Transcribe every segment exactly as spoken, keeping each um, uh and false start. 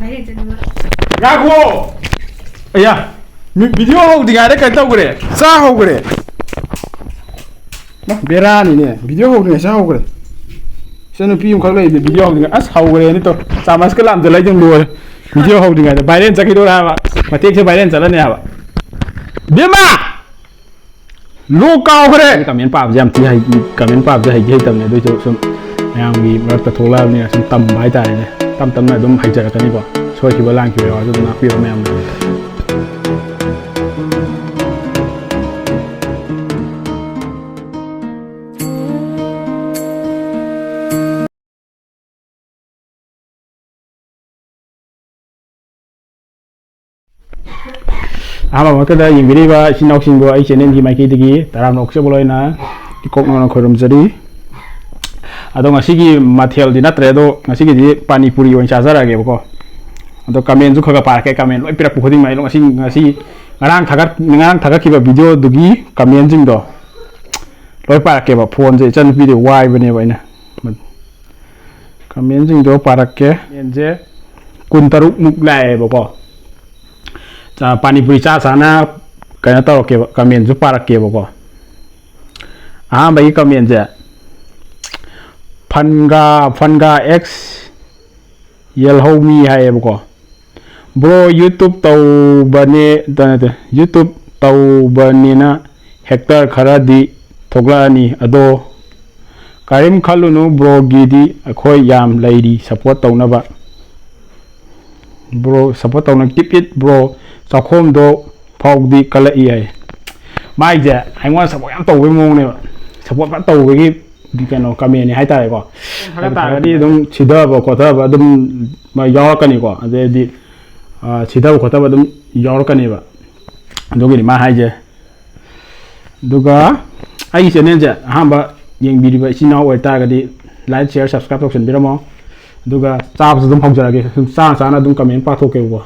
ꯉꯥꯏꯈꯣ! ꯑꯌꯥ! ꯃꯤ-, video ꯍꯧꯗ꯭ꯔꯤꯉꯩꯗ ꯀꯩꯅꯣ ꯇꯧꯈ꯭ꯔꯦ꯫ ꯆꯥ ꯍꯧꯈ꯭ꯔꯦ꯫ ꯃꯥ, ꯕꯦꯔꯥꯅꯤꯅꯦ꯫ Video ꯍꯧꯗ꯭ꯔꯤꯉꯩ ꯆꯥ ꯍꯧꯈ꯭ꯔꯦ꯫ ꯏꯆꯟꯅꯨꯄꯤ ꯑꯃꯈꯛ ꯂꯩꯕꯅꯦ, video ꯍꯧꯗ꯭ꯔꯤꯉꯩ꯫ ꯑꯁ, ꯍꯧꯈ꯭ꯔꯦꯅꯦ ꯇꯣ꯫ ꯆꯥꯃꯁꯀ ꯂꯥꯝꯖꯜꯂꯛꯏꯗꯣ ꯂꯣꯏꯔꯦ꯫ Video ꯍꯧꯗ꯭ꯔꯤꯉꯩꯗ viral ꯆꯠꯈꯤꯗꯣꯔꯦ ꯍꯥꯏꯕ꯫ ꯃꯇꯦꯛꯁꯦ viral ꯆꯠꯂꯅꯤ ꯍꯥꯏꯕ꯫ ꯕꯦꯝꯃ! ꯂꯣꯛ ꯀꯥꯎꯈ꯭ꯔꯦ! Comment ꯄꯥꯕꯁꯦ ꯌꯥꯝ ꯊꯤ ꯍꯩ, comment ꯄꯥꯕꯁꯦ ꯍꯩꯗꯤ ꯍꯩꯇꯕꯅꯦ, ꯑꯗꯨꯏꯁꯨ ꯁꯨꯝ ꯃꯌꯥꯝꯒꯤ ꯃꯔꯛꯇ ꯊꯣꯛꯂꯛꯑꯕꯅꯤꯅ ꯁꯨꯝ ꯇꯝꯕ ꯍꯥꯏꯇꯥꯔꯦꯅꯦ꯫ ꯇꯞ ꯇꯞꯅ ꯑꯗꯨꯝ ꯍꯩꯖꯔꯛꯀꯅꯤꯀꯣ꯫ ꯁꯣꯏꯈꯤꯕ ꯂꯥꯟꯈꯤꯕ ꯌꯥꯎꯔꯁꯨ ꯑꯗꯨꯝ ꯉꯥꯛꯄꯤꯔꯣ ꯃꯌꯥꯝꯅ꯫ ꯑꯍꯥꯟꯕ ꯃꯛꯇꯗ ꯌꯦꯡꯕꯤꯔꯤꯕ ꯏꯆꯤꯟ ꯏꯅꯥꯎꯁꯤꯡꯕꯨ ꯑꯩ channelꯒꯤ ꯃꯥꯏꯀꯩꯗꯒꯤ ꯇꯔꯥꯝꯅ ꯑꯣꯛꯆꯕ ꯂꯣꯏꯅ ꯏꯀꯣꯛ ꯅꯧꯅ ꯈꯣꯏꯔꯨꯝꯖꯔꯤ꯫ ꯑꯗꯣ ꯉꯁꯤꯒꯤ ꯃꯊꯦꯜꯗꯤ ꯅꯠꯇ꯭ꯔꯦ, ꯑꯗꯣ ꯉꯁꯤꯒꯤꯗꯤ ꯄꯥꯅꯤ ꯄꯨꯔꯤ ꯑꯣꯏꯅ ꯆꯥꯖꯔꯛꯑꯒꯦꯕꯀꯣ꯫ ꯑꯗꯣ commentꯁꯨ ꯈꯔ ꯈꯔ ꯄꯥꯔꯛꯀꯦ, comment ꯂꯣꯏ ꯄꯤꯔꯛꯄ ꯈꯨꯗꯤꯡꯃꯛ ꯑꯩ ꯉꯁꯤ, ꯉꯁꯤ ꯉꯔꯥꯡ ꯊꯥꯒꯠ-, ꯉꯔꯥꯡ ꯊꯥꯒꯠꯈꯤꯕ videoꯗꯨꯒꯤ commentꯁꯤꯡꯗꯣ ꯂꯣꯏ ꯄꯥꯔꯛꯀꯦꯕ꯫ Phoneꯁꯦ ꯏꯆꯟꯅꯨꯄꯤꯗꯤ ꯋꯥꯏꯕꯅꯦꯕ ꯑꯩꯅ꯫ Commentꯁꯤꯡꯗꯣ ꯄꯥꯔꯛꯀꯦ꯫ Commentꯁꯦ ꯀꯨꯟꯇꯔꯨꯛ ꯃꯨꯛ ꯂꯥꯛꯑꯦꯕꯀꯣ꯫ ꯆꯥ-, ꯄꯥꯅꯤꯄꯨꯔꯤ ꯆꯥ ꯆꯥꯅ ꯀꯩꯅꯣ ꯇꯧꯔꯛꯀꯦꯕ, commentꯁꯨ ꯄꯥꯔꯛꯀꯦꯕꯀꯣ꯫ ꯑꯍꯥꯟꯕꯒꯤ commentꯁꯦ ꯐꯟꯒꯥ, ꯐꯟꯒꯥ X ꯌꯦꯜꯍꯧꯃꯤ ꯍꯥꯏꯌꯦꯕꯀꯣ꯫ Bro, YouTube ꯇꯧꯕꯅꯦ, ꯅꯠꯇꯦ, YouTube ꯇꯧꯕꯅꯤꯅ hater ꯈꯔꯗꯤ ꯊꯣꯛꯂꯛꯑꯅꯤ, ꯑꯗꯣ ꯀꯔꯤꯝ ꯈꯜꯂꯨꯅꯨ, broꯒꯤꯗꯤ ꯑꯩꯈꯣꯏ ꯌꯥꯝ ꯂꯩꯔꯤ support ꯇꯧꯅꯕ꯫ Bro, support ꯇꯧꯅ, keep it bro, ꯆꯥꯛꯈꯣꯝꯗꯣ ꯐꯥꯎꯗꯤ ꯀꯜꯂꯛꯏ ꯍꯥꯏ꯫ ꯃꯥꯏꯁꯦ ꯑꯩꯉꯣꯟꯗ support ꯌꯥꯝ ꯇꯧꯕꯒꯤ ꯃꯑꯣꯡꯅꯦꯕ꯫ Support ꯐꯖꯅ ꯇꯧꯕꯒꯤ ꯀꯩꯅꯣ commentꯅꯤ ꯍꯥꯏꯇꯥꯔꯦꯀꯣ꯫ ꯊꯥꯒꯠ ꯇꯥꯔꯒꯗꯤ ꯑꯗꯨꯝ ꯁꯤꯊꯕ ꯈꯣꯠꯊꯕ ꯑꯗꯨꯝ ꯌꯥꯎꯔꯛꯀꯅꯤꯀꯣ꯫ ꯑꯗꯩꯗꯤ, ꯑ, ꯁꯤꯊꯕ ꯈꯣꯠꯊꯕ ꯑꯗꯨꯝ ꯌꯥꯎꯔꯛꯀꯅꯦꯕ꯫ ꯑꯗꯨꯒꯤꯅꯤ ꯃꯥ ꯍꯥꯏꯁꯦ꯫ ꯑꯗꯨꯒ ꯑꯩꯒꯤ channelꯁꯦ ꯑꯍꯥꯟꯕ ꯌꯦꯡꯕꯤꯔꯤꯕ ꯏꯆꯤꯟ ꯏꯅꯥꯎ ꯑꯣꯏꯇꯥꯔꯒꯗꯤ like, share, subscribe ꯇꯧꯁꯟꯕꯤꯔꯝꯃꯣ꯫ ꯑꯗꯨꯒ ꯆꯥꯕꯁꯨ ꯑꯗꯨꯝ ꯍꯧꯖꯔꯛꯑꯒꯦ꯫ ꯁꯨꯝ ꯆꯥꯅ ꯆꯥꯅ ꯑꯗꯨꯝ comment ꯄꯥꯊꯣꯛꯀꯦꯕꯀꯣ꯫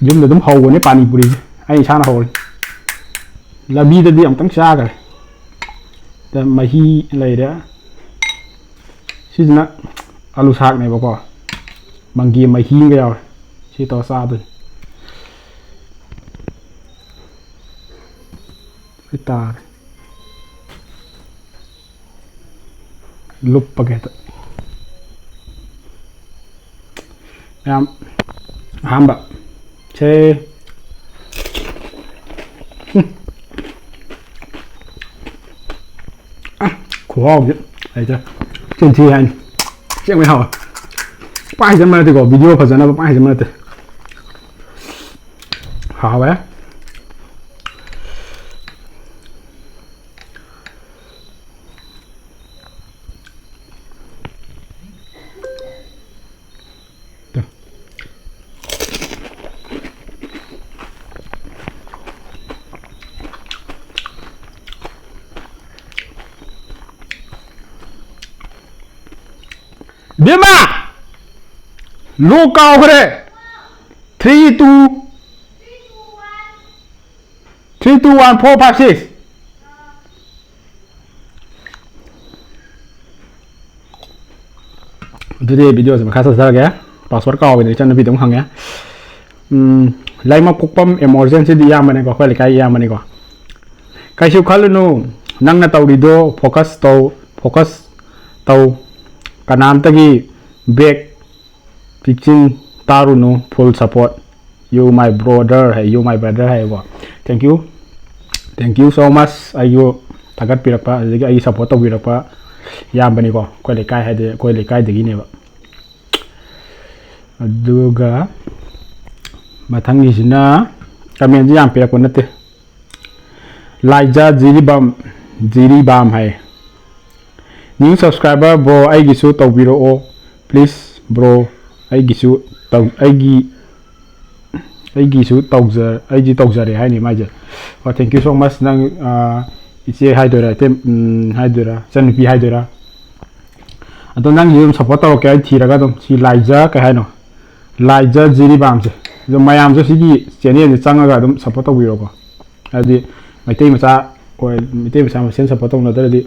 ꯌꯨꯝꯗ ꯑꯗꯨꯝ ꯍꯧꯕꯅꯦ ꯄꯥꯅꯤꯄꯨꯔꯤꯁꯦ, ꯑꯩ ꯏꯁꯥꯅ ꯍꯧꯔꯦ꯫ ꯂꯝꯕꯤꯗꯗꯤ ꯑꯃꯨꯛꯇꯪ ꯆꯥꯈ꯭ꯔꯦ꯫ ꯗ ꯃꯍꯤ ꯂꯩꯔꯦ꯫ ꯁꯤꯁꯤꯅ ꯑꯂꯨ ꯁꯥꯛꯅꯦꯕꯀꯣ꯫ ꯃꯪꯒꯦ ꯃꯍꯤ ꯑꯃꯒ ꯌꯥꯎꯔꯦ꯫ ꯁꯤ ꯇꯧꯔ ꯆꯥꯗꯣꯏꯅꯤ꯫ ꯂꯣꯏ ꯇꯥꯔꯦ꯫ ꯂꯨꯞꯄꯒꯦ ꯍꯦꯛꯇ꯫ ꯃꯌꯥꯝ ꯑꯍꯥꯟꯕ ꯁꯦ꯫ ꯎꯝ꯫ ꯑ, ꯈꯨꯍꯥꯎꯗꯤ ꯂꯩꯇ꯭ꯔꯦ꯫ ꯆꯤꯟ ꯊꯤ ꯍꯥꯏꯅꯤ꯫ ꯑꯁꯦꯡꯕꯩ ꯍꯥꯎꯋꯦ꯫ ꯄꯥꯛ ꯍꯩꯖꯟꯕ ꯅꯠꯇꯦꯀꯣ, video ꯐꯖꯅꯕ ꯄꯥꯛ ꯍꯩꯖꯟꯕ ꯅꯠꯇꯦ꯫ ꯍꯥꯎꯋꯦ꯫ ꯏꯕꯦꯝꯃ! Lock ꯀꯥꯎꯈ꯭ꯔꯦ꯫ Three two, three two one four five six꯫ ꯑꯗꯨꯗꯤ videoꯁꯦ ꯃꯈꯥ ꯆꯠꯊꯔꯒꯦ꯫ Password ꯀꯥꯎꯋꯦꯅ ꯏꯆꯟꯅꯨꯄꯤꯗ ꯑꯃꯨꯛ ꯍꯪꯉꯦ꯫ ꯎꯝ, ꯂꯥꯏꯃꯛ ꯄꯣꯛꯄꯝ ꯑꯦꯃꯣꯔꯖꯦꯟꯁ ꯁꯤꯗꯤ ꯏꯌꯥꯝꯕꯅꯦꯀꯣ, ꯑꯩꯈꯣꯏ ꯂꯩꯀꯥꯏ ꯏꯌꯥꯝꯕꯅꯦꯀꯣ꯫ ꯀꯩꯁꯨ ꯈꯜꯂꯨꯅꯨ, ꯅꯪꯅ ꯇꯧꯔꯤꯗꯣ focus ꯇꯧ, focus ꯇꯧ꯫ ꯀꯅꯥꯝꯇꯒꯤ back teaching ꯇꯥꯔꯨꯅꯨ, full support꯫ You my brother high, you my brother ꯍꯥꯏꯀꯣ꯫ Thank you, thank you so much꯫ ꯑꯩꯕꯨ ꯊꯥꯒꯠꯄꯤꯔꯛꯄ, ꯑꯗꯨꯗꯒꯤ ꯑꯩꯒꯤ support ꯇꯧꯕꯤꯔꯛꯄ ꯏꯌꯥꯝꯕꯅꯤꯀꯣ꯫ ꯑꯩꯈꯣꯏ ꯂꯩꯀꯥꯏ ꯍꯥꯏꯗꯤ ꯑꯩꯈꯣꯏ ꯂꯩꯀꯥꯏꯗꯒꯤꯅꯦꯕ꯫ ꯑꯗꯨꯒ ꯃꯊꯪꯒꯤꯁꯤꯅ comment ꯁꯤ ꯌꯥꯝ ꯄꯤꯔꯛꯄ ꯅꯠꯇꯦ꯫ ꯂꯥꯏꯖ ꯖꯤꯔꯤꯕꯥꯝ, ꯖꯤꯔꯤꯕꯥꯝ ꯍꯥꯏ꯫ New subscriber bro, ꯑꯩꯒꯤꯁꯨ ꯇꯧꯕꯤꯔꯛꯑꯣ please bro꯫ ꯑꯩꯒꯤꯁꯨ ꯇꯧ-, ꯑꯩꯒꯤ, ꯑꯩꯒꯤꯁꯨ ꯇꯧꯖ-, ꯑꯩꯗꯤ ꯇꯧꯖꯔꯦ ꯍꯥꯏꯅꯤ ꯃꯥꯏꯁꯦ꯫ ꯑꯣ, thank you so much꯫ ꯅꯪ, ꯑꯥ, ꯏꯆꯦ ꯍꯥꯏꯗꯣꯏꯔꯥ, ꯏꯇꯩ, ꯎꯝ, ꯍꯥꯏꯗꯣꯏꯔꯥ, ꯏꯆꯟꯅꯨꯄꯤ ꯍꯥꯏꯗꯣꯏꯔꯥ? ꯑꯗꯣ ꯅꯪꯒꯤ ꯑꯗꯨꯝ support ꯇꯧꯔꯛꯀꯦ, ꯑꯩ ꯊꯤꯔꯒ ꯑꯗꯨꯝ꯫ ꯁꯤ ꯂꯥꯏꯖ ꯀꯩ ꯍꯥꯏꯅꯣ? ꯂꯥꯏꯖ ꯖꯤꯔꯤꯕꯥꯝꯁꯦ꯫ ꯑꯗꯣ ꯃꯌꯥꯝꯁꯨ ꯁꯤꯒꯤ channel ꯁꯦ ꯆꯪꯉꯒ ꯑꯗꯨꯝ support ꯇꯧꯕꯤꯔꯣꯀꯣ꯫ ꯍꯥꯏꯗꯤ ꯃꯩꯇꯩ ꯃꯆꯥ ꯑꯣꯏ-, ꯃꯩꯇꯩ ꯃꯆꯥ ꯃꯁꯦꯟ support ꯇꯧꯅꯗ꯭ꯔꯗꯤ꯫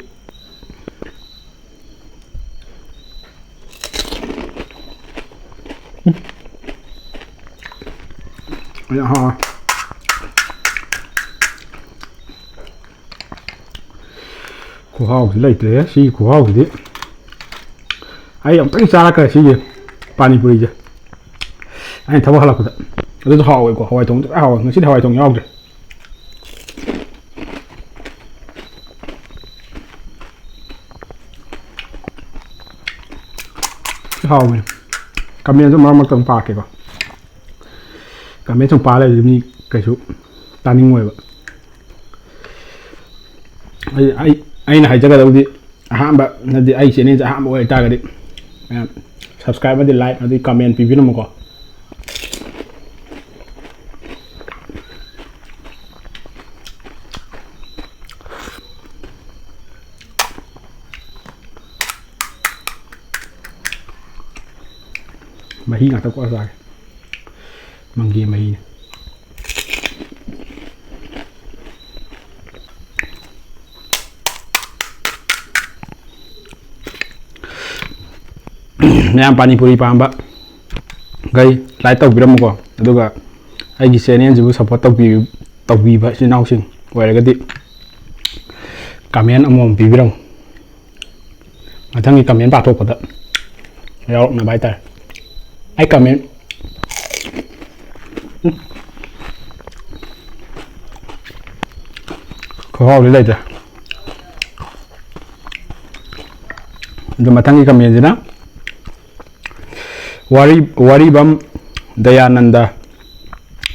ꯌꯥꯝ ꯍꯥꯎꯋꯦ꯫ ꯈꯨꯍꯥꯎꯗꯤ ꯂꯩꯇ꯭ꯔꯦꯍꯦ, ꯁꯤꯒꯤ ꯈꯨꯍꯥꯎꯁꯤꯗꯤ꯫ ꯑꯩ ꯑꯃꯨꯛꯇꯪ ꯆꯥꯔꯛꯈ꯭ꯔꯦ ꯁꯤꯒꯤ ꯄꯥꯅꯤꯄꯨꯔꯤꯁꯦ, ꯑꯩꯅ ꯊꯕꯛ ꯍꯜꯂꯛꯄꯗ꯫ ꯑꯗꯨꯁꯨ ꯍꯥꯎꯋꯦꯀꯣ, ꯍꯋꯥꯏ ꯊꯣꯡ ꯐꯖꯅ ꯍꯥꯎꯋꯦ꯫ ꯉꯁꯤꯗꯤ ꯍꯋꯥꯏ ꯊꯣꯡ ꯌꯥꯎꯗ꯭ꯔꯦ꯫ ꯍꯥꯎꯕꯅꯦ꯫ ꯀꯃꯦꯟꯁꯨ ꯃꯔꯛ ꯃꯔꯛꯇ ꯑꯗꯨꯝ ꯄꯥꯔꯛꯀꯦꯀꯣ꯫ ꯀꯃꯦꯟ ꯁꯨꯝ ꯄꯥ ꯂꯩꯔꯗꯤ ꯃꯤ ꯀꯩꯁꯨ ꯇꯥꯅꯤꯡꯉꯣꯏꯕ꯫ ꯑꯩ, ꯑꯩ, ꯑꯩꯅ ꯍꯥꯏꯖꯒꯗꯕꯗꯤ ꯑꯍꯥꯟꯕ, ꯅꯠꯇꯦ, ꯑꯩ ꯆꯦꯅꯦꯜꯁꯦ ꯑꯍꯥꯟꯕ ꯑꯣꯏꯇꯥꯔꯒꯗꯤ, ꯃꯌꯥꯝ subscribe ꯑꯃꯗꯤ like ꯑꯃꯗꯤ comment ꯄꯤꯕꯤꯔꯝꯃꯨꯀꯣ꯫ ꯃꯍꯤ ꯉꯥꯛꯇ ꯀꯣꯠꯂ ꯆꯥꯒꯦ꯫ ꯃꯪꯒꯦ ꯃꯍꯤꯅꯦ꯫ ꯃꯌꯥꯝ ꯄꯥꯅꯤꯄꯨꯔꯤ ꯄꯥꯝꯕ ꯈꯩ like ꯇꯧꯕꯤꯔꯝꯃꯨꯀꯣ, ꯑꯗꯨꯒ ꯑꯩꯒꯤ ꯆꯦꯅꯦꯜꯁꯤꯕꯨ support ꯇꯧꯕꯤ-, ꯇꯧꯕꯤꯕ ꯏꯆꯤꯟ ꯏꯅꯥꯎꯁꯤꯡ ꯑꯣꯏꯔꯒꯗꯤ comment ꯑꯃꯃꯝ ꯄꯤꯕꯤꯔꯝꯃꯨ꯫ ꯃꯊꯪꯒꯤ comment ꯄꯥꯊꯣꯛꯄꯗ ꯌꯥꯎꯔꯛꯅꯕ ꯍꯥꯏꯇꯥꯔꯦ꯫ ꯑꯩ comment, ꯎꯝ꯫ ꯈꯨꯍꯥꯎꯗꯤ ꯂꯩꯇ꯭ꯔꯦ꯫ ꯑꯗꯨ ꯃꯊꯪꯒꯤ commentꯁꯤꯅ ꯋꯥꯔꯤ-, ꯋꯥꯔꯤꯕꯝ ꯗꯌꯥꯅꯟꯗ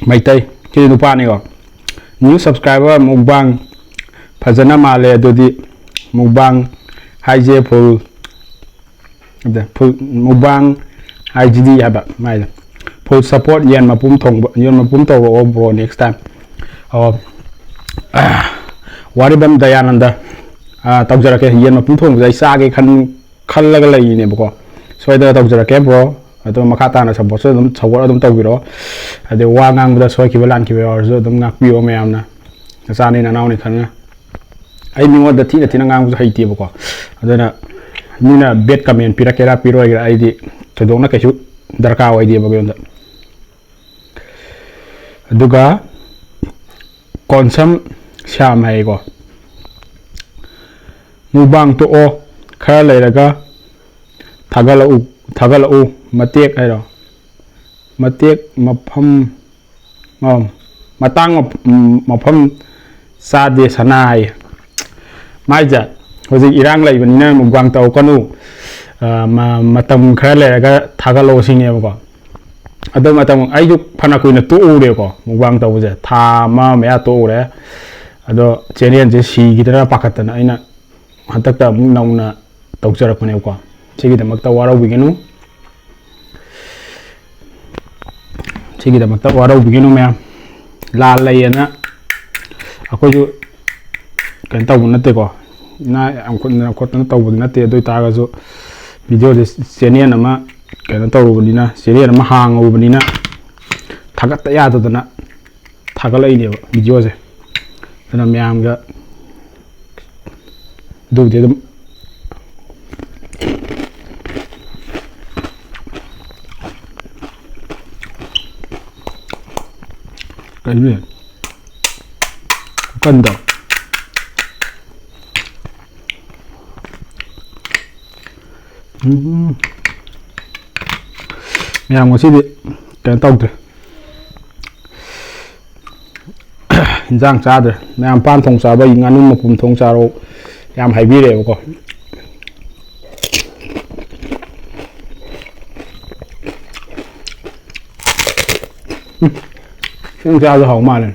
ꯃꯩꯇꯩ, ꯁꯤ ꯅꯨꯄꯥꯅꯤꯀꯣ꯫ New subscriber, mukbang ꯐꯖꯅ ꯃꯥꯜꯂꯦ꯫ ꯑꯗꯨꯗꯤ mukbang ꯍꯥꯏꯁꯦ full, ꯑꯗ full mukbang ꯍꯥꯏꯁꯤꯗꯤ ꯍꯥꯏꯕ ꯃꯥꯏꯗꯣ꯫ Full support, ꯌꯦꯟ ꯃꯄꯨꯝ ꯊꯣꯡꯕ, ꯌꯦꯟ ꯃꯄꯨꯝ ꯇꯧꯔꯛꯑꯣ bro next time꯫ ꯑꯣ, ꯋꯥꯔꯤꯕꯝ ꯗꯌꯥꯅꯟꯗ, ꯑꯥ, ꯇꯧꯖꯔꯛꯀꯦ꯫ ꯌꯦꯟ ꯃꯄꯨꯝ ꯊꯣꯡꯕꯁꯦ ꯑꯩ ꯆꯥꯒꯦ ꯈꯟ-, ꯈꯜꯂꯒ ꯂꯩꯔꯤꯅꯦꯕꯀꯣ꯫ ꯁꯣꯏꯗꯅ ꯇꯧꯖꯔꯛꯀꯦ bro꯫ ꯑꯗꯣ ꯃꯈꯥ ꯇꯥꯅ supportꯁꯨ ꯑꯗꯨꯝ, support ꯑꯗꯨꯝ ꯇꯧꯕꯤꯔꯛꯑꯣ꯫ ꯑꯗꯩ ꯋꯥ ꯉꯥꯡꯕꯗ ꯁꯣꯏꯈꯤꯕ ꯂꯥꯟꯈꯤꯕ ꯌꯥꯎꯔꯁꯨ ꯑꯗꯨꯝ ꯉꯥꯛꯄꯤꯌꯣ ꯃꯌꯥꯝꯅ꯫ ꯅꯆꯥꯅꯤ ꯅꯅꯥꯎꯅꯤ ꯈꯪꯅ꯫ ꯑꯩ ꯃꯤꯉꯣꯟꯗ ꯊꯤꯅ ꯊꯤꯅ ꯉꯥꯡꯕꯁꯨ ꯍꯩꯇꯦꯕꯀꯣ꯫ ꯑꯗꯨꯅ ꯃꯤꯅ bad comment ꯄꯤꯔꯛꯀꯦꯔꯥ ꯄꯤꯔꯣꯏꯒꯦꯔꯥ ꯑꯩꯗꯤ ꯊꯣꯏꯗꯣꯛꯅ ꯀꯩꯁꯨ ꯗꯔꯀꯥꯔ ꯑꯣꯏꯗꯦꯕ ꯑꯩꯉꯣꯟꯗ꯫ ꯑꯗꯨꯒ ꯀꯣꯟꯁꯝ ꯁ꯭ꯌꯥꯝ ꯍꯥꯏꯌꯦꯀꯣ, "ꯃꯨꯛꯕꯥꯡ ꯇꯣꯛꯑꯣ, ꯈꯔ ꯂꯩꯔꯒ ꯊꯥꯒꯠꯂꯛꯎ, ꯊꯥꯒꯠꯂꯛꯎ, ꯃꯇꯦꯛ" ꯍꯥꯏꯔꯣ, "ꯃꯇꯦꯛ ꯃꯐꯝ ꯑꯣ, ꯃꯇꯥꯡ ꯃꯞ-, ꯎꯝ, ꯃꯐꯝ ꯆꯥꯗꯦ ꯁꯅꯥ" ꯍꯥꯏꯌꯦ꯫ ꯃꯥꯏꯁꯦ ꯍꯧꯖꯤꯛ ꯏꯔꯥꯡ ꯂꯩꯕꯅꯤꯅ ꯃꯨꯛꯕꯥꯡ ꯇꯧꯔꯛꯀꯅꯨ, ꯑ, ꯃ-, ꯃꯇꯝ ꯈꯔ ꯂꯩꯔꯒ ꯊꯥꯒꯠꯂꯛꯑꯣ ꯁꯤꯅꯦꯕꯀꯣ꯫ ꯑꯗꯣ ꯃꯇꯝ, ꯑꯩꯁꯨ ꯐꯅ ꯀꯨꯏꯅ ꯇꯣꯛꯎꯔꯦꯀꯣ, ꯃꯨꯛꯕꯥꯡ ꯇꯧꯕꯁꯦ ꯊꯥ ꯑꯃ ꯃꯌꯥ ꯇꯣꯛꯎꯔꯦ꯫ ꯑꯗꯣ ꯆꯦꯅꯦꯜꯁꯦ ꯁꯤꯈꯤꯗ꯭ꯔꯥ ꯄꯥꯈꯠꯇꯅ ꯑꯩꯅ ꯍꯟꯗꯛꯇ ꯑꯃꯨꯛ ꯅꯧꯅ ꯇꯧꯖꯔꯛꯄꯅꯦꯕꯀꯣ꯫ ꯁꯤꯒꯤꯗꯃꯛꯇ ꯋꯥꯔꯧꯕꯤꯒꯅꯨ꯫ ꯁꯤꯒꯤꯗꯃꯛꯇ ꯋꯥꯔꯧꯕꯤꯒꯅꯨ ꯃꯌꯥꯝ꯫ ꯂꯥꯜ ꯂꯩꯌꯦꯅ ꯑꯩꯈꯣꯏꯁꯨ ꯀꯩꯅꯣ ꯇꯧꯕ ꯅꯠꯇꯦꯀꯣ꯫ ꯏꯅꯥ ꯌꯥꯝ ꯈꯨꯠꯅ ꯈꯣꯠꯇꯅ ꯇꯧꯕꯗꯤ ꯅꯠꯇꯦ꯫ ꯑꯗꯨ ꯑꯣꯏ ꯇꯥꯔꯒꯁꯨ ꯚꯤꯗꯤꯑꯣꯁꯦ ꯆꯦꯅꯦꯜ ꯑꯃ ꯀꯩꯅꯣ ꯇꯧꯔꯨꯕꯅꯤꯅ, ꯆꯦꯅꯦꯜ ꯑꯃ ꯍꯥꯡꯉꯨꯕꯅꯤꯅ ꯊꯥꯒꯠꯇ ꯌꯥꯗꯗꯅ ꯊꯥꯒꯠꯂꯛꯏꯅꯦꯕ ꯚꯤꯗꯤꯑꯣꯁꯦ꯫ ꯑꯗꯨꯅ ꯃꯌꯥꯝꯒ ꯑꯗꯨꯕꯨꯗꯤ ꯑꯗꯨꯝ ꯀꯩꯅꯣꯅꯦ, ꯀꯟꯗ꯫ ꯎꯝ꯫ ꯃꯌꯥꯝ ꯉꯁꯤꯗꯤ ꯀꯩꯅꯣ ꯇꯧꯗ꯭ꯔꯦ꯫ ꯏꯟꯖꯥꯡ ꯆꯥꯗ꯭ꯔꯦ꯫ ꯃꯌꯥꯝ ꯄꯥꯟ ꯊꯣꯡ ꯆꯥꯕ, ꯉꯥꯅꯨ ꯃꯄꯨꯝ ꯊꯣꯡ ꯆꯥꯔꯣ ꯌꯥꯝ ꯍꯥꯏꯕꯤꯔꯦꯕꯀꯣ꯫ ꯎꯝ꯫ ꯅꯪ ꯆꯥꯕꯗꯣ ꯍꯥꯎ ꯃꯥꯜꯂꯦ꯫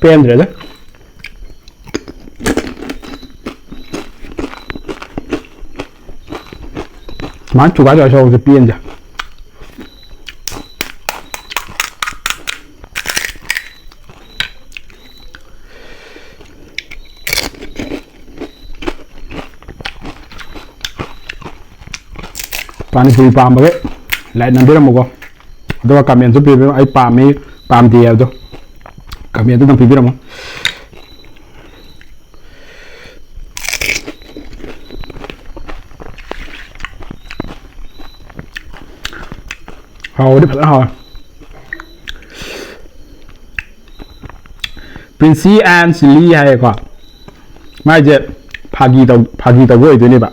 ꯄꯦꯟꯗ꯭ꯔꯦꯗ꯫ ꯁꯨꯃꯥꯏꯅ ꯊꯨꯒꯥꯏ ꯊꯨꯒꯥꯏ ꯁꯧꯕꯁꯦ ꯄꯦꯟꯗꯦ꯫ ꯄꯥꯅꯤꯄꯨꯔꯤ ꯄꯥꯝꯕꯒꯤ ꯂꯥꯏꯛ ꯅꯝꯕꯤꯔꯝꯃꯨꯀꯣ꯫ ꯑꯗꯨꯒ ꯀꯃꯦꯟꯁꯨ ꯄꯤꯕꯤꯔꯝꯃꯨ, ꯑꯩ ꯄꯥꯝꯃꯤ ꯄꯥꯝꯗꯦ ꯍꯥꯏꯕꯗꯣ ꯀꯃꯦꯟꯇ ꯑꯗꯨꯝ ꯄꯤꯕꯤꯔꯝꯃꯨ꯫ ꯍꯥꯎꯗꯤ ꯐꯖꯅ ꯍꯥꯎꯋꯦ꯫ Princey and Silly ꯍꯥꯏꯌꯦꯀꯣ꯫ ꯃꯥꯏꯁꯦ ꯐꯥꯒꯤ ꯇꯧ ꯐꯥꯒꯤ ꯇꯧꯕ ꯑꯣꯏꯗꯣꯏꯅꯦꯕ꯫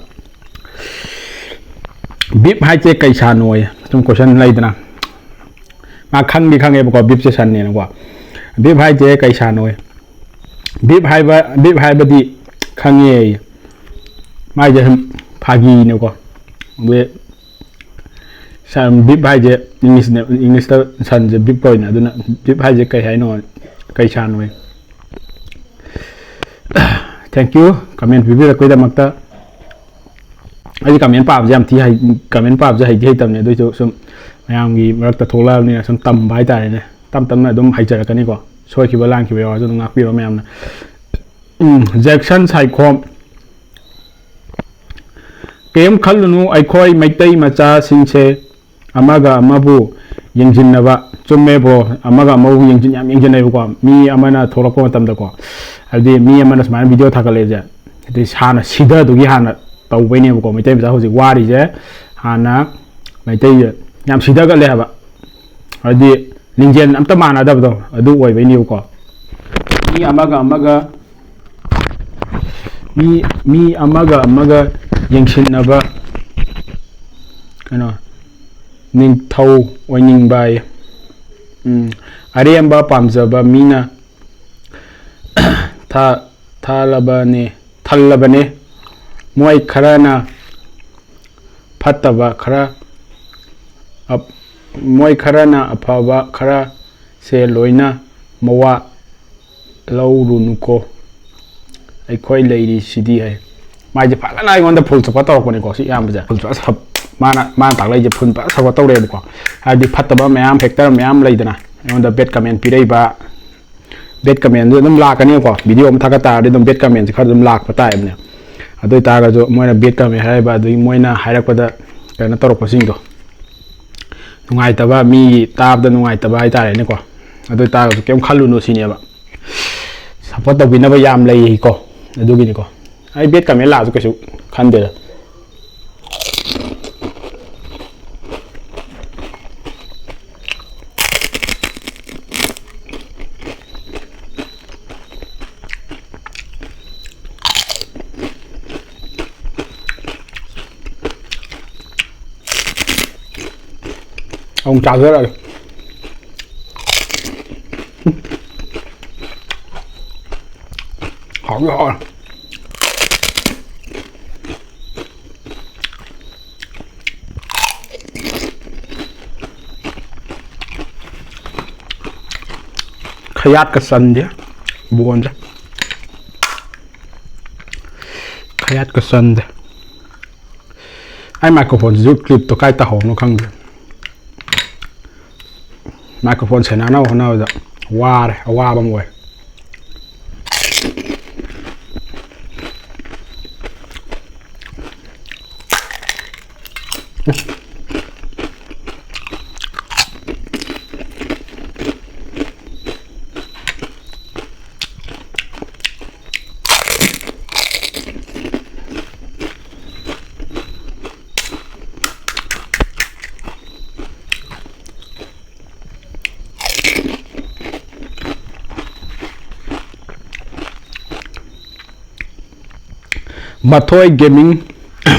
Beef ꯍꯥꯏꯁꯦ ꯀꯩ ꯁꯥꯅꯣꯌꯦ? ꯁꯨꯝ question ꯂꯩꯗꯅ꯫ ꯃꯥ ꯈꯪꯗꯤ ꯈꯪꯉꯦꯕꯀꯣ, beef ꯁꯦ ꯁꯟꯅꯦꯅꯀꯣ꯫ Beef ꯍꯥꯏꯁꯦ ꯀꯩ ꯁꯥꯅꯣꯌꯦ? Beef ꯍꯥꯏꯕ beef ꯍꯥꯏꯕꯗꯤ ꯈꯪꯉꯦ꯫ ꯃꯥꯏꯁꯦ ꯁꯨꯝ ꯐꯥꯒꯤꯅꯦꯀꯣ꯫ ꯑꯗꯨ ꯁꯟ, beef ꯍꯥꯏꯁꯦ English ꯅꯦ, English ꯇ ꯁꯟꯁꯦ beef ꯀꯧꯏꯅ, ꯑꯗꯨꯅ beef ꯍꯥꯏꯁꯦ ꯀꯩ ꯍꯥꯏꯅꯣ? ꯀꯩ ꯁꯥꯅꯣ? Thank you comment ꯄꯤꯕꯤꯔꯛꯄꯒꯤꯗꯃꯛꯇ꯫ ꯑꯩꯗꯤ comment ꯄꯥꯕꯁꯦ ꯌꯥꯝ ꯊꯤ ꯍꯩ, comment ꯄꯥꯕꯁꯦ ꯍꯩꯗꯤ ꯍꯩꯇꯕꯅꯦ, ꯑꯗꯨꯏꯁꯨ ꯁꯨꯝ ꯃꯌꯥꯝꯒꯤ ꯃꯔꯛꯇ ꯊꯣꯛꯂꯛꯑꯕꯅꯤꯅ ꯁꯨꯝ ꯇꯝꯕ ꯍꯥꯏꯇꯥꯔꯦꯅꯦ꯫ ꯇꯞ ꯇꯞꯅ ꯑꯗꯨꯝ ꯍꯩꯖꯔꯛꯀꯅꯤꯀꯣ꯫ ꯁꯣꯏꯈꯤꯕ ꯂꯥꯟꯈꯤꯕ ꯌꯥꯎꯔꯁꯨ ꯑꯗꯨꯝ ꯉꯥꯛꯄꯤꯔꯣ ꯃꯌꯥꯝꯅ꯫ ꯎꯝ, Jackson ꯁꯥꯏꯈꯣꯝ꯫ ꯀꯩꯝ ꯈꯜꯂꯨꯅꯨ, ꯑꯩꯈꯣꯏ ꯃꯩꯇꯩ ꯃꯆꯥꯁꯤꯡꯁꯦ ꯑꯃꯒ ꯑꯃꯕꯨ ꯌꯦꯡꯁꯤꯟꯅꯕ꯫ ꯆꯨꯝꯃꯦ bro, ꯑꯃꯒ ꯑꯃꯕꯨ ꯌꯦꯡꯁꯤꯟ-, ꯌꯥꯝ ꯌꯦꯡꯁꯤꯟꯅꯩꯕꯀꯣ, ꯃꯤ ꯑꯃꯅ ꯊꯣꯛꯂꯛꯄ ꯃꯇꯝꯗꯀꯣ꯫ ꯍꯥꯏꯕꯗꯤ ꯃꯤ ꯑꯃꯅ ꯁꯨꯃꯥꯏꯅ video ꯊꯥꯒꯠꯂꯛꯏꯁꯦ, ꯍꯥꯏꯗꯤ ꯍꯥꯟꯅ ꯁꯤꯗꯗꯨꯒꯤ ꯍꯥꯟꯅ ꯇꯧꯕꯩꯅꯦꯕꯀꯣ꯫ ꯃꯩꯇꯩ ꯃꯆꯥ ꯍꯧꯖꯤꯛ ꯋꯥꯔꯤꯁꯦ ꯍꯥꯟꯅ ꯃꯩꯇꯩꯁꯦ ꯌꯥꯝ ꯁꯤꯗꯒꯠꯂꯦ ꯍꯥꯏꯕ, ꯍꯥꯏꯗꯤ ꯂꯤꯡꯖꯦꯜ ꯑꯝꯇ ꯃꯥꯟꯅꯗꯕꯗꯣ ꯑꯗꯨ ꯑꯣꯏꯕꯩꯅꯦꯕꯀꯣ꯫ ꯃꯤ ꯑꯃꯒ ꯑꯃꯒ ꯃꯤ, ꯃꯤ ꯑꯃꯒ ꯑꯃꯒ ꯌꯦꯡꯁꯤꯟꯅꯕ, ꯀꯩꯅꯣ, ꯅꯤꯡꯊꯧ ꯑꯣꯏꯅꯤꯡꯕ ꯍꯥꯏꯌꯦ꯫ ꯎꯝ, ꯑꯔꯦꯝꯕ ꯄꯥꯝꯖꯕ ꯃꯤꯅ ꯊꯥ-, ꯊꯥꯜꯂꯕꯅꯦ, ꯊꯜꯂꯕꯅꯦ꯫ ꯃꯣꯏ ꯈꯔꯅ ꯐꯠꯇꯕ ꯈꯔ, ꯑꯞ-, ꯃꯣꯏ ꯈꯔꯅ ꯑꯐꯕ ꯈꯔꯁꯦ ꯂꯣꯏꯅ ꯃꯋꯥ ꯂꯧꯔꯨꯅꯨꯀꯣ, ꯑꯩꯈꯣꯏ ꯂꯩꯔꯤꯁꯤꯗꯤ ꯍꯥꯏ꯫ ꯃꯥꯏꯁꯦ ꯐꯖꯅ ꯑꯩꯉꯣꯟꯗ full support ꯇꯧꯔꯛꯄꯅꯤꯀꯣ, ꯁꯤ ꯏꯌꯥꯝꯕꯁꯦ꯫ Full support, ꯃꯥꯅ, ꯃꯥꯅ ꯇꯥꯛꯂꯛꯏꯁꯦ full ꯐꯖꯅ support ꯇꯧꯔꯛꯑꯦꯕꯀꯣ꯫ ꯍꯥꯏꯗꯤ ꯐꯠꯇꯕ ꯃꯌꯥꯝ, factor ꯃꯌꯥꯝ ꯂꯩꯗꯅ, ꯑꯩꯉꯣꯟꯗ bad comment ꯄꯤꯔꯛꯏꯕ, bad comment ꯁꯨ ꯑꯗꯨꯝ ꯂꯥꯛꯀꯅꯤꯀꯣ꯫ Video ꯑꯃ ꯊꯥꯒꯠ ꯇꯥꯔꯗꯤ ꯑꯗꯨꯝ bad comment ꯁꯦ ꯈꯔ ꯑꯗꯨꯝ ꯂꯥꯛꯄ ꯇꯥꯏꯕꯅꯦ꯫ ꯑꯗꯨ ꯑꯣꯏꯇꯥꯔꯒꯁꯨ ꯃꯣꯏꯅ bad comment ꯍꯥꯏꯔꯤꯕ, ꯑꯗꯨꯒꯤ ꯃꯣꯏꯅ ꯍꯥꯏꯔꯛꯄꯗ ꯀꯩꯅꯣ ꯇꯧꯔꯛꯄꯁꯤꯡꯗꯣ, ꯅꯨꯡꯉꯥꯏꯇꯕ, ꯃꯤꯒꯤ ꯇꯥꯕꯗ ꯅꯨꯡꯉꯥꯏꯇꯕ ꯍꯥꯏꯇꯥꯔꯦꯅꯦꯀꯣ꯫ ꯑꯗꯨ ꯑꯣꯏꯇꯥꯔꯒꯁꯨ ꯀꯩꯝ ꯈꯜꯂꯨꯅꯨ ꯁꯤꯅꯦꯕ꯫ Support ꯇꯧꯕꯤꯅꯕ ꯌꯥꯝ ꯂꯩꯀꯣ, ꯑꯗꯨꯒꯤꯅꯤꯀꯣ꯫ ꯑꯩ bad comment ꯂꯥꯛꯑꯁꯨ ꯀꯩꯁꯨ ꯈꯟꯗꯦꯗ꯫ ꯑꯃꯨꯛ ꯆꯥꯖꯔꯛꯑꯒꯦ꯫ ꯍꯥꯎꯗꯤ ꯍꯥꯎꯔꯦ꯫ ꯈꯌꯥꯠꯀ ꯆꯟꯗꯦ ꯕꯣꯟꯁꯦ꯫ ꯈꯌꯥꯠꯀ ꯆꯟꯗꯦ꯫ ꯑꯩ ꯃꯥꯏꯀ꯭ꯔꯣꯐꯣꯟꯁꯤꯁꯨ ꯀ꯭ꯂꯤꯞꯇꯣ ꯀꯥꯏ ꯇꯥꯍꯧꯕꯅꯣ ꯈꯪꯗꯦ꯫ ꯃꯥꯏꯀ꯭ꯔꯣꯐꯣꯟ ꯁꯦꯟꯅꯅꯕ ꯍꯣꯠꯅꯕꯗ ꯋꯥꯔꯦ, ꯑꯋꯥꯕ ꯑꯃ ꯑꯣꯏ꯫ ꯃꯊꯣꯏ ꯒꯦꯃꯤꯡ,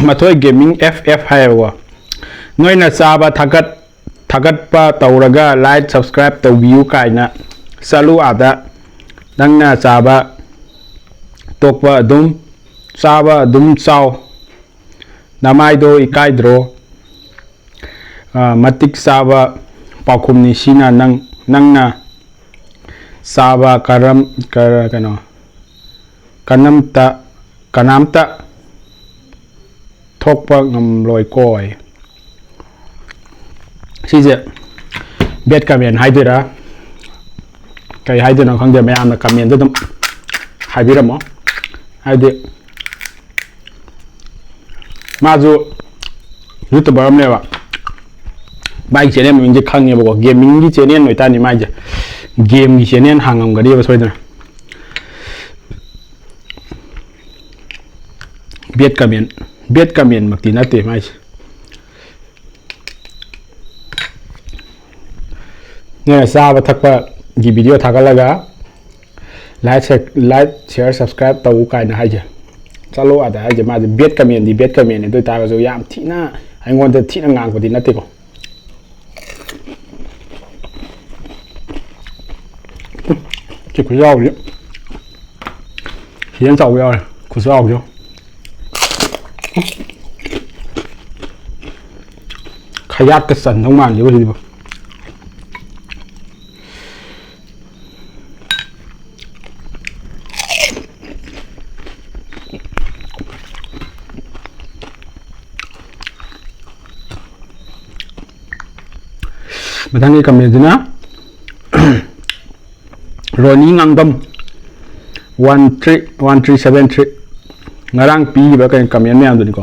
ꯃꯊꯣꯏ ꯒꯦꯃꯤꯡ ꯑꯦꯐ ꯑꯦꯐ ꯍꯥꯏꯌꯦꯕꯀꯣ꯫ ꯅꯣꯏꯅ ꯆꯥꯕ ꯊꯥꯒꯠ-, ꯊꯥꯒꯠꯄ ꯇꯧꯔꯒ like, subscribe ꯇꯧꯕꯤꯌꯨ ꯀꯥꯏꯅ꯫ ꯆꯠꯂꯨ ꯑꯥꯗ꯫ ꯅꯪꯅ ꯆꯥꯕ ꯇꯣꯛꯄ ꯑꯗꯨꯝ, ꯆꯥꯕ ꯑꯗꯨꯝ ꯆꯥꯎ꯫ ꯅꯃꯥꯏꯗꯣ ꯏꯀꯥꯏꯗ꯭ꯔꯣ? ꯑ, ꯃꯇꯤꯛ ꯆꯥꯕ ꯄꯥꯎꯈꯨꯝꯅꯤ ꯁꯤꯅ꯫ ꯅꯪ, ꯅꯪꯅ ꯆꯥꯕ ꯀꯔꯝ-, ꯀꯔ-, ꯀꯩꯅꯣ, ꯀꯅꯝꯇ, ꯀꯅꯥꯝꯇ ꯊꯣꯛꯄ ꯉꯝꯂꯣꯏꯀꯣ꯫ ꯁꯤꯁꯦ bad comment ꯍꯥꯏꯗꯣꯏꯔꯥ, ꯀꯩ ꯍꯥꯏꯗꯣꯏꯅꯣ ꯈꯪꯗꯦ꯫ ꯃꯌꯥꯝꯅ comment ꯑꯗꯨꯝ ꯍꯥꯏꯕꯤꯔꯝꯃꯣ꯫ ꯍꯥꯏꯗꯤ, ꯃꯥꯁꯨ YouTuber ꯑꯃꯅꯦꯕ꯫ ꯃꯥꯒꯤ channel ꯃꯃꯤꯡꯁꯦ ꯈꯪꯉꯦꯕꯀꯣ, gaming ꯒꯤ channel ꯑꯣꯏꯇꯥꯔꯗꯤ ꯃꯥꯏꯁꯦ game ꯒꯤ channel ꯍꯥꯡꯉꯝꯒꯅꯦꯕ ꯁꯣꯏꯗꯅ꯫ Bad comment, bad comment ꯃꯛꯇꯤ ꯅꯠꯇꯦ ꯃꯥꯏꯁꯦ꯫ ꯅꯣꯏꯅ ꯆꯥꯕ ꯊꯛꯄꯒꯤ video ꯊꯥꯒꯠꯂꯒ like, share, like, share, subscribe ꯇꯧ ꯀꯥꯏꯅ ꯍꯥꯏꯁꯦ꯫ ꯆꯠꯂꯣ ꯑꯗ ꯍꯥꯏꯁꯦ꯫ ꯃꯥꯁꯦ bad comment ꯗꯤ bad comment ꯅꯤ, ꯑꯗꯨ ꯑꯣꯏꯇꯥꯔꯒꯁꯨ ꯌꯥꯝ ꯊꯤꯅ ꯑꯩꯉꯣꯟꯗ ꯊꯤꯅ ꯉꯥꯡꯕꯗꯤ ꯅꯠꯇꯦꯀꯣ꯫ ꯁꯤ ꯈꯨꯌꯥꯎꯁꯤ ꯍꯦꯟꯅ ꯆꯥꯎꯕ ꯌꯥꯎꯔꯦ꯫ ꯈꯨꯆꯥꯎꯁꯤ ꯈꯌꯥꯠꯀ ꯆꯟꯗꯧ ꯃꯥꯟꯗꯦꯕ ꯁꯤꯗꯤꯕꯣ꯫ ꯃꯊꯪꯒꯤ ꯀꯃꯦꯟꯁꯤꯅ Roni Ngangbam one three one three seven three. ꯉꯔꯥꯡ ꯄꯤꯈꯤꯕ ꯀꯩꯅꯣ ꯀꯃꯦꯟ ꯃꯌꯥꯝꯗꯨꯅꯤꯀꯣ꯫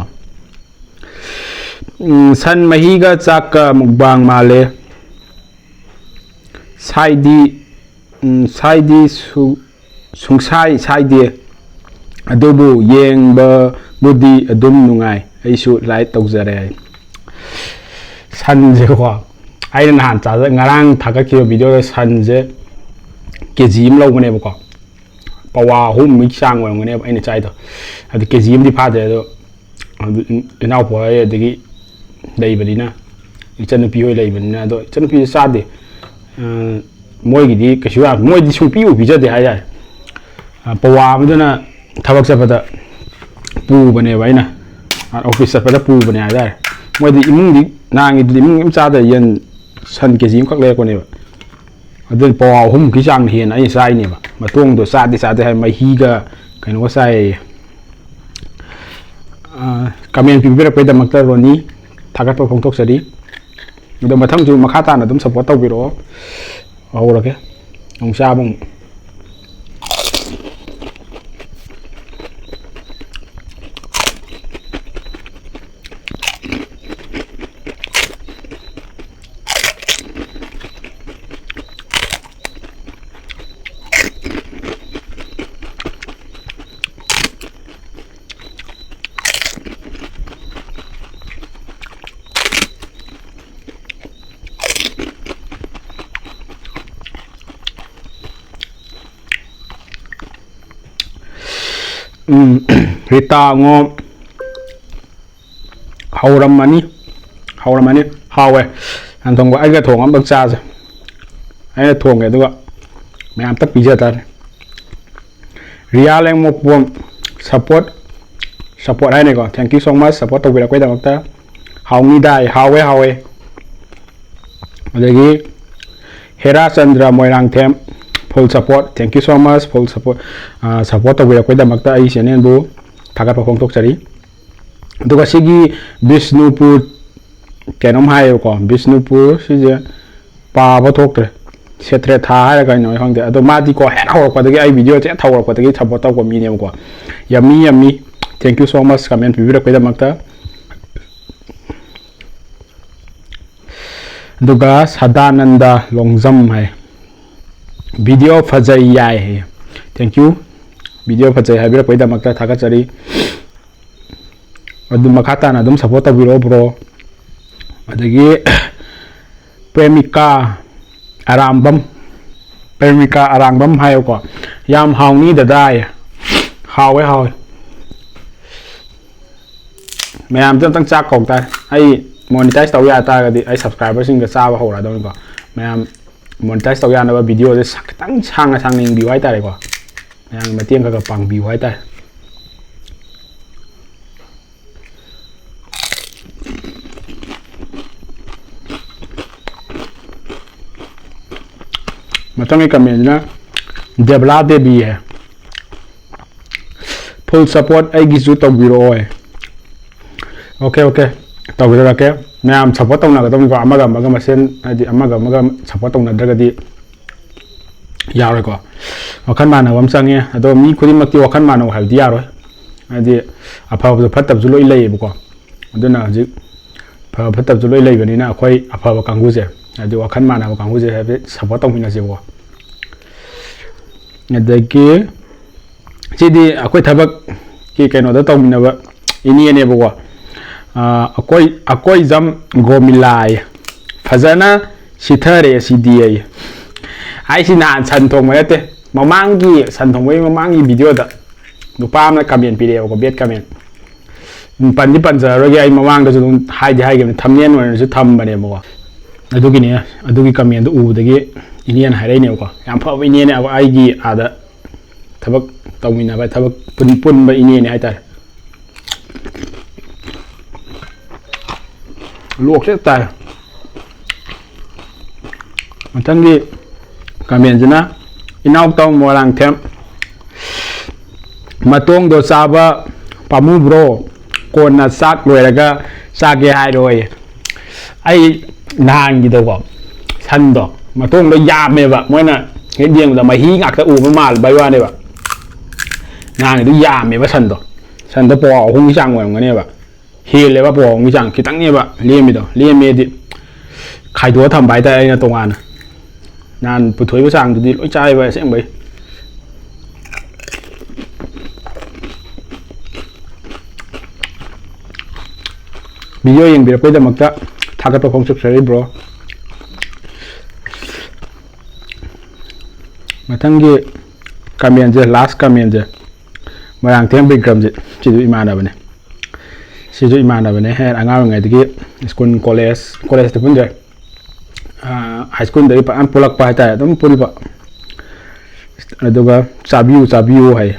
ꯎꯝ, ꯁꯟ ꯃꯍꯤꯒ ꯆꯥꯛꯀ ꯃꯨꯛꯕꯥꯡ ꯃꯥꯜꯂꯦ꯫ ꯁꯥꯏꯗꯤ, ꯎꯝ, ꯁꯥꯏꯗꯤ ꯁꯨ-, ꯁꯨꯡꯁꯥꯏ ꯁꯥꯏꯗꯦ꯫ ꯑꯗꯨꯕꯨ ꯌꯦꯡꯕꯕꯨꯗꯤ ꯑꯗꯨꯝ ꯅꯨꯡꯉꯥꯏ꯫ ꯑꯩꯁꯨ ꯂꯥꯏꯛ ꯇꯧꯖꯔꯦ꯫ ꯁꯟꯁꯦꯀꯣ, ꯑꯩꯅ ꯅꯍꯥꯟ ꯆꯥꯖ-, ꯉꯔꯥꯡ ꯊꯥꯒꯠꯈꯤꯕ ꯚꯤꯗꯤꯑꯣꯗ ꯁꯟꯁꯦ ꯀꯦ ꯖꯤ ꯑꯃ ꯂꯧꯕꯅꯦꯕꯀꯣ꯫ ꯄꯋꯥ ꯑꯍꯨꯝꯃꯨꯛꯀꯤ ꯆꯥꯡ ꯑꯣꯏꯔꯝꯒꯅꯦꯕ ꯑꯩꯅ ꯆꯥꯏꯗꯣ꯫ ꯑꯗꯨ ꯀꯦ ꯖꯤ ꯑꯃꯗꯤ ꯐꯥꯗ꯭ꯔꯦ꯫ ꯑꯗꯣ ꯑꯗꯨ ꯏꯅꯥꯎꯄꯥ ꯍꯣꯏ ꯑꯗꯒꯤ ꯂꯩꯕꯅꯤꯅ, ꯏꯆꯟꯅꯨꯄꯤ ꯍꯣꯏ ꯂꯩꯕꯅꯤꯅ꯫ ꯑꯗꯣ ꯏꯆꯟꯅꯨꯄꯤꯁꯨ ꯆꯥꯗꯦ꯫ ꯑ, ꯃꯣꯏꯒꯤꯗꯤ ꯀꯩꯁꯨ ꯌꯥꯝ, ꯃꯣꯏꯗꯤ ꯁꯨꯡꯄꯤꯕꯨ ꯄꯤꯖꯗꯦ ꯍꯥꯏꯇꯥꯔꯦ꯫ ꯑ, ꯄꯋꯥ ꯑꯃꯗꯨꯅ ꯊꯕꯛ ꯆꯠꯄꯗ ꯄꯨꯕꯅꯦꯕ ꯑꯩꯅ꯫ ꯑ, ꯑꯣꯐꯤꯁ ꯆꯠꯄꯗ ꯄꯨꯕꯅꯦ ꯍꯥꯏꯇꯥꯔꯦ꯫ ꯃꯣꯏꯗꯤ ꯏꯃꯨꯡꯗꯤ ꯅꯍꯥꯟꯒꯤꯗꯨꯗꯤ ꯏꯃꯨꯡ ꯑꯝ ꯆꯥꯗ ꯌꯦꯟ, ꯁꯟ ꯀꯦ ꯖꯤ ꯑꯃꯈꯛ ꯂꯩꯔꯛꯄꯅꯦꯕ꯫ ꯑꯗꯨꯅ ꯄꯋꯥ ꯑꯍꯨꯝꯃꯨꯛꯀꯤ ꯆꯥꯡ ꯍꯦꯟꯅ ꯑꯩꯅ ꯆꯥꯏꯅꯦꯕ꯫ ꯃꯇꯣꯡꯗꯣ ꯆꯥꯗꯦ ꯆꯥꯗꯦ ꯍꯥꯏ, ꯃꯍꯤꯒ ꯀꯩꯅꯣꯒ ꯆꯥꯏꯌꯦ꯫ ꯑ, ꯀꯃꯦꯟ ꯄꯤꯕꯤꯔꯛꯄꯩꯗꯃꯛꯇ ꯔꯣꯅꯤ ꯊꯥꯒꯠꯄ ꯐꯣꯡꯗꯣꯛꯆꯔꯤ꯫ ꯑꯗꯣ ꯃꯊꯪꯁꯨ ꯃꯈꯥ ꯇꯥꯅ ꯑꯗꯨꯝ ꯁꯞꯄꯣꯔꯠ ꯇꯧꯕꯤꯔꯛꯑꯣ꯫ ꯍꯧꯔꯒꯦ ꯑꯃꯨꯛ ꯆꯥꯕ ꯑꯃꯨꯛ꯫ ꯎꯝ, ꯔꯤꯇꯥ ꯉꯣ꯫ ꯍꯧꯔꯝꯃꯅꯤ꯫ ꯍꯧꯔꯝꯃꯅꯤ꯫ ꯍꯥꯎꯋꯦ꯫ ꯁꯟ ꯊꯣꯡꯕ ꯑꯩꯒ ꯊꯣꯡꯉ ꯑꯝꯇꯪ ꯆꯥꯁꯦ꯫ ꯑꯩꯅ ꯊꯣꯡꯒꯦ, ꯑꯗꯨꯒ ꯃꯌꯥꯝꯇ ꯄꯤꯖ ꯇꯥꯔꯦ꯫ ꯔꯤꯌꯥ ꯂꯦꯡꯃꯣꯛꯄꯣꯝ, ꯁꯞꯄꯣꯔꯠ, ꯁꯞꯄꯣꯔꯠ ꯍꯥꯏꯅꯤꯀꯣ, thank you so much support ꯇꯧꯕꯤꯔꯛꯄꯩꯗꯃꯛꯇ꯫ ꯍꯥꯎꯅꯤꯗꯥꯏ, ꯍꯥꯎꯋꯦ ꯍꯥꯎꯋꯦ꯫ ꯑꯗꯒꯤ Hera Chandra Moirangthem, full support, thank you so much full support, support ꯇꯧꯕꯤꯔꯛꯄꯩꯗꯃꯛꯇ ꯑꯩ ꯆꯦꯅꯦꯜꯕꯨ ꯊꯥꯒꯠꯄ ꯐꯣꯡꯗꯣꯛꯆꯔꯤ꯫ ꯑꯗꯨꯒ ꯁꯤꯒꯤ ꯕꯤꯁꯅꯨꯄꯨꯔ ꯀꯩꯅꯣꯝ ꯍꯥꯏꯌꯦꯕꯀꯣ, ꯕꯤꯁꯅꯨꯄꯨꯔ ꯁꯤꯁꯦ ꯄꯥꯕ ꯊꯣꯛꯇ꯭ꯔꯦ, ꯁꯦꯇ꯭ꯔꯦꯊꯥ ꯍꯥꯏꯔ ꯀꯩꯅꯣ ꯑꯩ ꯈꯪꯗꯦ꯫ ꯑꯗꯣ ꯃꯥꯗꯤꯀꯣ ꯍꯦꯛ ꯍꯧꯔꯛꯄꯗꯒꯤ, ꯑꯩ ꯚꯤꯗꯤꯑꯣꯁꯦ ꯍꯦꯛ ꯍꯧꯔꯛꯄꯗꯒꯤ ꯁꯞꯄꯣꯔꯠ ꯇꯧꯕ ꯃꯤꯅꯦꯕꯀꯣ꯫ ꯌꯝꯃꯤ ꯌꯝꯃꯤ, thank you so much comment ꯄꯤꯕꯤꯔꯛꯄꯩꯗꯃꯛꯇ꯫ ꯑꯗꯨꯒ ꯁꯗꯥꯅꯟꯗ ꯂꯣꯡꯖꯝ ꯍꯥꯏ, ꯚꯤꯗꯤꯑꯣ ꯐꯖꯩ ꯌꯥꯏ ꯍꯥꯏ, thank you, ꯚꯤꯗꯤꯑꯣ ꯐꯖꯩ ꯍꯥꯏꯕꯤꯔꯛꯄꯩꯗꯃꯛꯇ ꯊꯥꯒꯠꯆꯔꯤ꯫ ꯑꯗꯨ ꯃꯈꯥ ꯇꯥꯅ ꯑꯗꯨꯝ ꯁꯞꯄꯣꯔꯠ ꯇꯧꯕꯤꯔꯛꯑꯣ ꯕ꯭ꯔꯣ꯫ ꯑꯗꯒꯤ ꯄ꯭ꯔꯦꯃꯤꯀꯥ ꯑꯔꯥꯝꯕꯝ, ꯄ꯭ꯔꯦꯃꯤꯀꯥ ꯑꯔꯥꯡꯕꯝ ꯍꯥꯏꯌꯨꯀꯣ꯫ "ꯌꯥꯝ ꯍꯥꯎꯅꯤ ꯗꯗꯥ" ꯍꯥꯏꯌꯦ꯫ ꯍꯥꯎꯋꯦ, ꯍꯥꯎꯋꯦ꯫ ꯃꯌꯥꯝꯁꯦ ꯑꯝꯇꯪ ꯆꯥꯛ ꯀꯧ ꯇꯥꯔꯦ꯫ ꯑꯩ ꯃꯣꯅꯤꯇꯥꯏꯁ ꯇꯧ ꯌꯥ ꯇꯥꯔꯒꯗꯤ ꯑꯩ ꯁꯕꯁꯀ꯭ꯔꯥꯏꯕꯔꯁꯤꯡꯒ ꯆꯥꯕ ꯍꯧꯔꯗꯧꯅꯤꯀꯣ꯫ ꯃꯌꯥꯝ ꯃꯣꯅꯤꯇꯥꯏꯁ ꯇꯧ ꯌꯥꯅꯕ ꯚꯤꯗꯤꯑꯣꯁꯦ ꯁꯥ-, ꯈꯤꯇꯪ ꯁꯥꯡꯅ ꯁꯥꯡꯅ ꯌꯦꯡꯕꯤꯌꯨ ꯍꯥꯏꯇꯥꯔꯦꯀꯣ꯫ ꯃꯌꯥꯝꯒꯤ ꯃꯇꯦꯡ ꯈꯔ ꯈꯔ ꯄꯥꯡꯕꯤꯌꯨ ꯍꯥꯏꯇꯥꯔꯦ꯫ ꯃꯊꯪꯒꯤ ꯀꯃꯦꯟꯁꯤꯅ ꯗꯦꯕꯂꯥ ꯗꯦꯕꯤ ꯍꯥꯏ꯫ "Full support ꯑꯩꯒꯤꯁꯨ ꯇꯧꯕꯤꯔꯛꯑꯣ" ꯍꯥꯏ꯫ Okay, okay, ꯇꯧꯕꯤꯔꯛꯀꯦ꯫ ꯃꯌꯥꯝ ꯁꯞꯄꯣꯔꯠ ꯇꯧꯅꯒꯗꯕꯅꯤꯀꯣ, ꯑꯃꯒ ꯑꯃꯒ ꯃꯁꯦꯟ, ꯍꯥꯏꯗꯤ ꯑꯃꯒ ꯑꯃꯒ ꯁꯞꯄꯣꯔꯠ ꯇꯧꯅꯗ꯭ꯔꯒꯗꯤ ꯌꯥꯔꯣꯏꯀꯣ꯫ ꯋꯥꯈꯜ ꯃꯥꯟꯅꯕ ꯑꯃ ꯆꯪꯉꯦ꯫ ꯑꯗꯣ ꯃꯤ ꯈꯨꯗꯤꯡꯃꯛꯇꯤ ꯋꯥꯈꯜ ꯃꯥꯟꯅꯧ ꯍꯥꯏꯕꯗꯤ ꯌꯥꯔꯣꯏ꯫ ꯍꯥꯏꯗꯤ ꯑꯐꯕꯁꯨ ꯐꯠꯇꯕꯁꯨ ꯂꯣꯏ ꯂꯩꯌꯦꯕꯀꯣ꯫ ꯑꯗꯨꯅ ꯍꯧꯖꯤꯛ ꯑꯐꯕ ꯐꯠꯇꯕꯁꯨ ꯂꯣꯏ ꯂꯩꯕꯅꯤꯅ ꯑꯩꯈꯣꯏ ꯑꯐꯕ ꯀꯥꯡꯕꯨꯁꯦ, ꯍꯥꯏꯗꯤ ꯋꯥꯈꯜ ꯃꯥꯟꯅꯕ ꯀꯥꯡꯕꯨꯁꯦ ꯍꯥꯏꯐꯦꯠ ꯁꯞꯄꯣꯔꯠ ꯇꯧꯃꯤꯟꯅꯁꯦꯕꯀꯣ꯫ ꯑꯗꯒꯤ ꯁꯤꯗꯤ ꯑꯩꯈꯣꯏ ꯊꯕꯛꯀꯤ ꯀꯩꯅꯣꯗ ꯇꯧꯃꯤꯟꯅꯕ ꯏꯅꯦꯅꯦꯕꯀꯣ꯫ ꯑꯥ, ꯑꯩꯈꯣꯏ, ꯑꯩꯈꯣꯏ ꯖꯝ ꯒꯣꯃꯤꯂꯥ ꯍꯥꯏꯌꯦ꯫ "ꯐꯖꯅ ꯁꯤꯊꯔꯦ ꯁꯤꯗꯤ" ꯍꯥꯏꯌꯦ꯫ ꯑꯩꯁꯤ ꯅꯍꯥꯟ ꯁꯟ ꯊꯣꯡꯕ ꯅꯠꯇꯦ, ꯃꯃꯥꯡꯒꯤ ꯁꯟ ꯊꯣꯡꯕꯒꯤ ꯃꯃꯥꯡꯒꯤ ꯚꯤꯗꯤꯑꯣꯗ ꯅꯨꯄꯥ ꯑꯃꯅ ꯀꯃꯦꯟ ꯄꯤꯔꯛꯑꯦꯕꯀꯣ, ꯕꯦꯠ ꯀꯃꯦꯟ꯫ ꯄꯟꯗꯤ ꯄꯟꯖꯔꯔꯣꯏꯒꯦ, ꯑꯩ ꯃꯃꯥꯡꯗꯁꯨ ꯑꯗꯨꯝ ꯍꯥꯏꯗꯤ ꯍꯥꯏꯈꯤꯕꯅꯤ, ꯊꯝꯅꯦꯟ ꯑꯣꯏꯅꯁꯨ ꯊꯝꯕꯅꯦꯕꯀꯣ꯫ ꯑꯗꯨꯒꯤꯅꯦ, ꯑꯗꯨꯒꯤ ꯀꯃꯦꯟꯗꯣ ꯎꯕꯗꯒꯤ ꯏꯅꯦꯅ ꯍꯥꯏꯔꯛꯏꯅꯦꯕꯀꯣ꯫ ꯌꯥꯝ ꯐꯕ ꯏꯅꯦꯅꯦꯕ, ꯑꯩꯒꯤ ꯑꯥꯗ ꯊꯕꯛ ꯇꯧꯃꯤꯟꯅꯕ, ꯊꯕꯛ ꯄꯨꯟ-, ꯄꯨꯟꯕ ꯏꯅꯦꯅꯦ ꯍꯥꯏꯇꯥꯔꯦ꯫ ꯂꯣꯛꯁꯦ ꯇꯥꯏ꯫ ꯃꯊꯪꯒꯤ ꯀꯃꯦꯟꯁꯤꯅ, "ꯏꯅꯥꯎꯇꯥꯎ ꯃꯣꯏꯔꯥꯡꯊꯦꯝ, ꯃꯇꯣꯡꯗꯣ ꯆꯥꯕ ꯄꯥꯝꯃꯨꯕ꯭ꯔꯣ? ꯀꯣꯟꯅ ꯆꯥꯛ ꯂꯣꯏꯔꯒ ꯆꯥꯒꯦ ꯍꯥꯏꯔꯣꯏ꯫" ꯑꯩ ꯅꯍꯥꯟꯒꯤꯗꯣꯀꯣ, ꯁꯟꯗꯣ ꯃꯇꯣꯡꯗꯣ ꯌꯥꯝꯃꯦꯕ, ꯃꯣꯏꯅ ꯍꯦꯛ ꯌꯦꯡꯕꯗ ꯃꯍꯤ ꯉꯥꯛꯇ ꯎꯕ ꯃꯥꯜꯕꯩ ꯋꯥꯅꯦꯕ꯫ ꯅꯍꯥꯟꯒꯤꯗꯣ ꯌꯥꯝꯃꯦꯕ ꯁꯟꯗꯣ꯫ ꯁꯟꯗꯣ ꯄꯋꯥ ꯑꯍꯨꯝꯒꯤ ꯆꯥꯡ ꯑꯣꯏꯔꯝꯒꯅꯦꯕ꯫ ꯍꯦꯜꯂꯦꯕ ꯄꯋꯥ ꯑꯍꯨꯝꯒꯤ ꯆꯥꯡ, ꯈꯤꯇꯪꯅꯦꯕ ꯂꯦꯝꯃꯤꯗꯣ꯫ ꯂꯦꯝꯃꯦꯗꯤ ꯈꯥꯏꯗꯣꯛꯑ ꯊꯝꯕ ꯍꯥꯏꯇꯥꯔꯦ ꯑꯩꯅ ꯇꯣꯉꯥꯟꯅ꯫ ꯅꯍꯥꯟ ꯄꯨꯊꯣꯛꯏꯕ ꯆꯥꯡꯗꯨꯗꯤ ꯂꯣꯏ ꯆꯥꯏꯕ ꯑꯁꯦꯡꯕꯩ꯫ ꯚꯤꯗꯤꯑꯣ ꯌꯦꯡꯕꯤꯔꯛꯄꯩꯗꯃꯛꯇ ꯊꯥꯒꯠꯄ ꯐꯣꯡꯗꯣꯛꯆꯔꯤ, ꯕ꯭ꯔꯣ꯫ ꯃꯊꯪꯒꯤ ꯀꯃꯦꯟꯁꯦ, ꯂꯥꯁ ꯀꯃꯦꯟꯁꯦ, ꯃꯣꯏꯔꯥꯡꯊꯦꯝ ꯕꯤꯀ꯭ꯔꯝꯁꯦ, ꯁꯤꯁꯨ ꯏꯃꯥꯟꯅꯕꯅꯦ꯫ ꯁꯤꯁꯨ ꯏꯃꯥꯟꯅꯕꯅꯦ, ꯍꯦꯛ ꯑꯉꯥꯡ ꯑꯣꯏꯔꯤꯉꯩꯗꯒꯤ ꯁ꯭ꯀꯨꯜ, ꯀꯣꯂꯦꯖ, ꯀꯣꯂꯦꯖꯇ ꯄꯨꯟꯗ꯭ꯔꯦ, ꯍꯥꯏ ꯁ꯭ꯀꯨꯜꯗꯒꯤ ꯐꯖꯅ ꯄꯨꯜꯂꯛꯄ ꯍꯥꯏꯇꯥꯔꯦ, ꯑꯗꯨꯝ ꯄꯨꯜꯂꯤꯕ꯫ ꯑꯗꯨꯒ "ꯆꯥꯕꯤꯌꯨ, ꯆꯥꯕꯤꯌꯨ" ꯍꯥꯏ꯫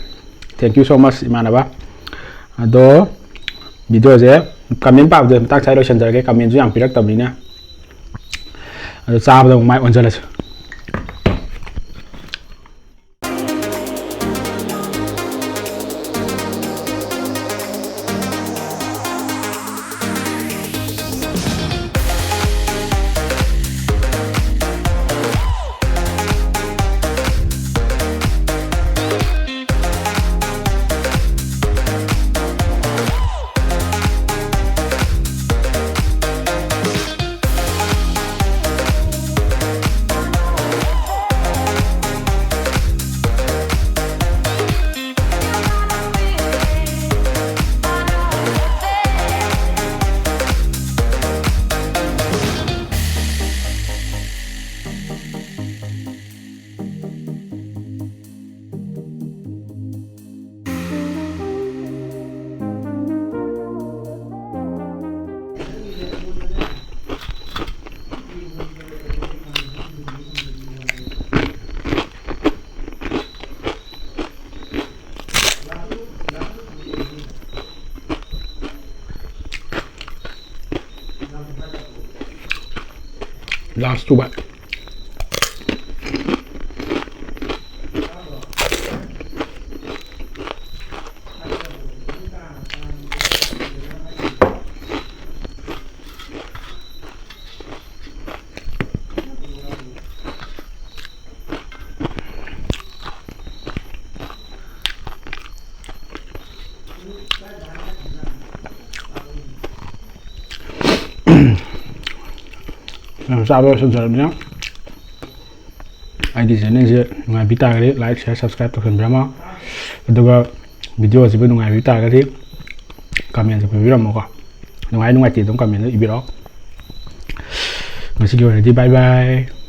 Thank you so much, ꯏꯃꯥꯟꯅꯕ꯫ ꯑꯗꯣ ꯚꯤꯗꯤꯑꯣꯁꯦ, ꯀꯃꯦꯟ ꯄꯥꯕꯗ ꯃꯇꯥꯡ ꯁ꯭ꯋꯥꯏ ꯂꯣꯏꯁꯤꯟꯖꯔꯒꯦ, ꯀꯃꯦꯟꯁꯨ ꯌꯥꯝ ꯄꯤꯔꯛꯇꯕꯅꯤꯅ꯫ ꯑꯗꯣ ꯆꯥꯕꯗ ꯑꯃꯨꯛ ꯃꯥꯏ ꯑꯣꯟꯁꯤꯜꯂꯁꯤ꯫ Last two bite. ꯌꯥꯝ ꯆꯥꯕ ꯂꯣꯏꯁꯤꯟꯖꯔꯕꯅꯤꯅ ꯑꯩꯒꯤ channelꯁꯦ ꯅꯨꯡꯉꯥꯏꯕꯤ ꯇꯥꯔꯒꯗꯤ like, share, subscribe ꯇꯧꯁꯟꯕꯤꯔꯝꯃꯣ꯫ ꯑꯗꯨꯒ video ꯑꯁꯤꯕꯨ ꯅꯨꯡꯉꯥꯏꯕꯤ ꯇꯥꯔꯒꯗꯤ commentꯁꯨ ꯄꯤꯕꯤꯔꯝꯃꯣꯀꯣ꯫ ꯅꯨꯡꯉꯥꯏ ꯅꯨꯡꯉꯥꯏꯇꯦ ꯑꯗꯨꯝ commentꯗ ꯏꯕꯤꯔꯛꯑꯣ꯫ ꯉꯁꯤꯒꯤ ꯑꯣꯏꯅꯗꯤ bye bye꯫